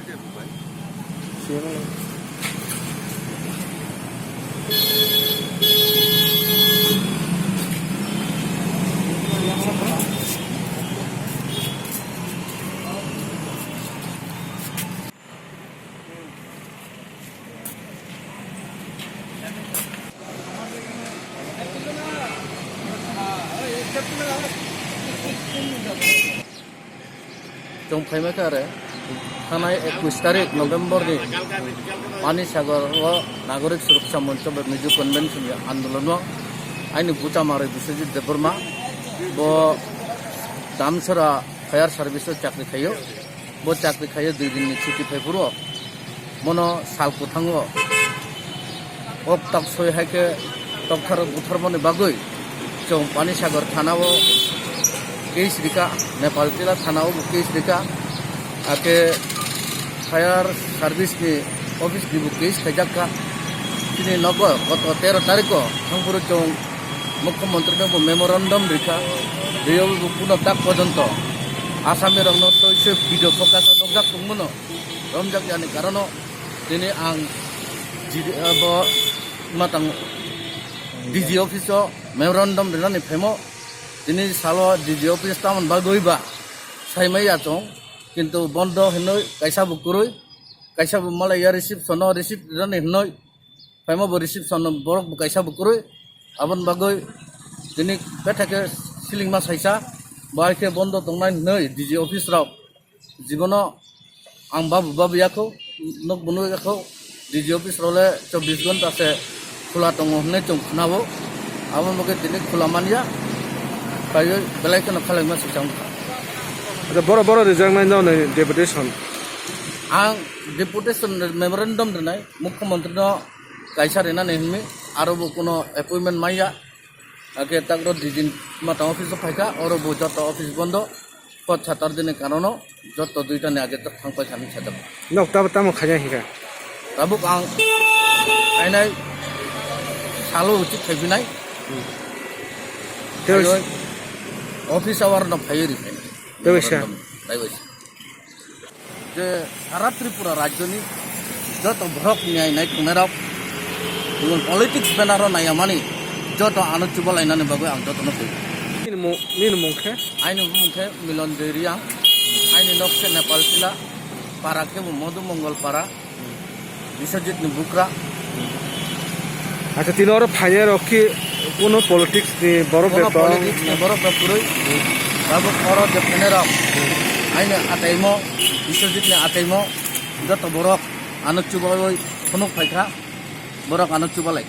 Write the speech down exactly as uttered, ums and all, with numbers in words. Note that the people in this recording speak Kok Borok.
Chwng phaima khe are thanai ekush tarik November ni Panisagar o Nagorik Suraksha Moncho bai Mizo Convention ni andolon o aini bucha mangroi Biswajit Debbarma bo Damsora fire service o chakri khaio. Bo chakri khaio dui din ni chuti phai phuru. Bono sal kwthango ok tak soi hai khe tokthar butharmani bagwi chwng Panisagar thana o case rika, Nepal Tila thana o bo case rika, hakhe fire service ni office ni bo case khaijak kha. Chini nogo goto tero tariko thangphuru chwng Mukhyamantri no bo memorandum rikha, riyo bo kuno tak pojonto Asami rokno soi soi video focus o nokjak tongmano romjak yani karono. Tini ang G D, eh, bo matang D G office o memorandum rinani phaimo. Tini salo D G office tamon bagwi ba saimai ya chwng, kintu bondo hinwi kaisa bo kwrwi, kaisa bo malai ya reception o receipt rinani hinwi phaimo bo reception o borok bo kaisa bo kwrwi. Aboni bagwi tini bethake silingma saisa bai khe bondo tongnai hinwi D G office rok. Jibono ang babu babu yakho, nok bunu yakho, D G office role chobbish ghonta se khula tongo hinwi chwng khwnao. Aboni bagwi tini khula manya, kaiwi belai kheno khalengma se chwng kha. Acha, boro, boro rijaknai no ni deputation? Ang deputation memorandum rinai, Mukhyamantri no kaisa rinani hinwi, aro bo kuno appointment manya. Ake takro D G matang office o phaikha, oro bo joto office bondo. Pot satar dini karono joto duita ni age tak thang paikha hinwi sajak. Nok tabo tamo khaina hika? Tabuk ang kainai salo uchi khaibinai. Hmm. Tei Phaiwi office hour no phaiwi ri khainai. Tei waisa. Tei waisa. Je sara Tripura rajyoni joto borok ni ai nai tongnai rok, politics banner o nai amani joto ano chubalainani bagwi ang jotono koi. Nini mung, nini mung khe? Aini mung khe Milon Dei Riang, aini nok khe Nepal Tila, para khe bo Modhu Mongol para, Biswajit ni bukra. Acha, tini oro phainai rok khe kuno politics ni borok Bono bepang. Politics ni borok bepang kwrwi. Tabuk oro je phainai rok aini ataimo, Biswajit ni ataimo, joto borok ano chubalwi phunuk phaikha, borok ano chubalai.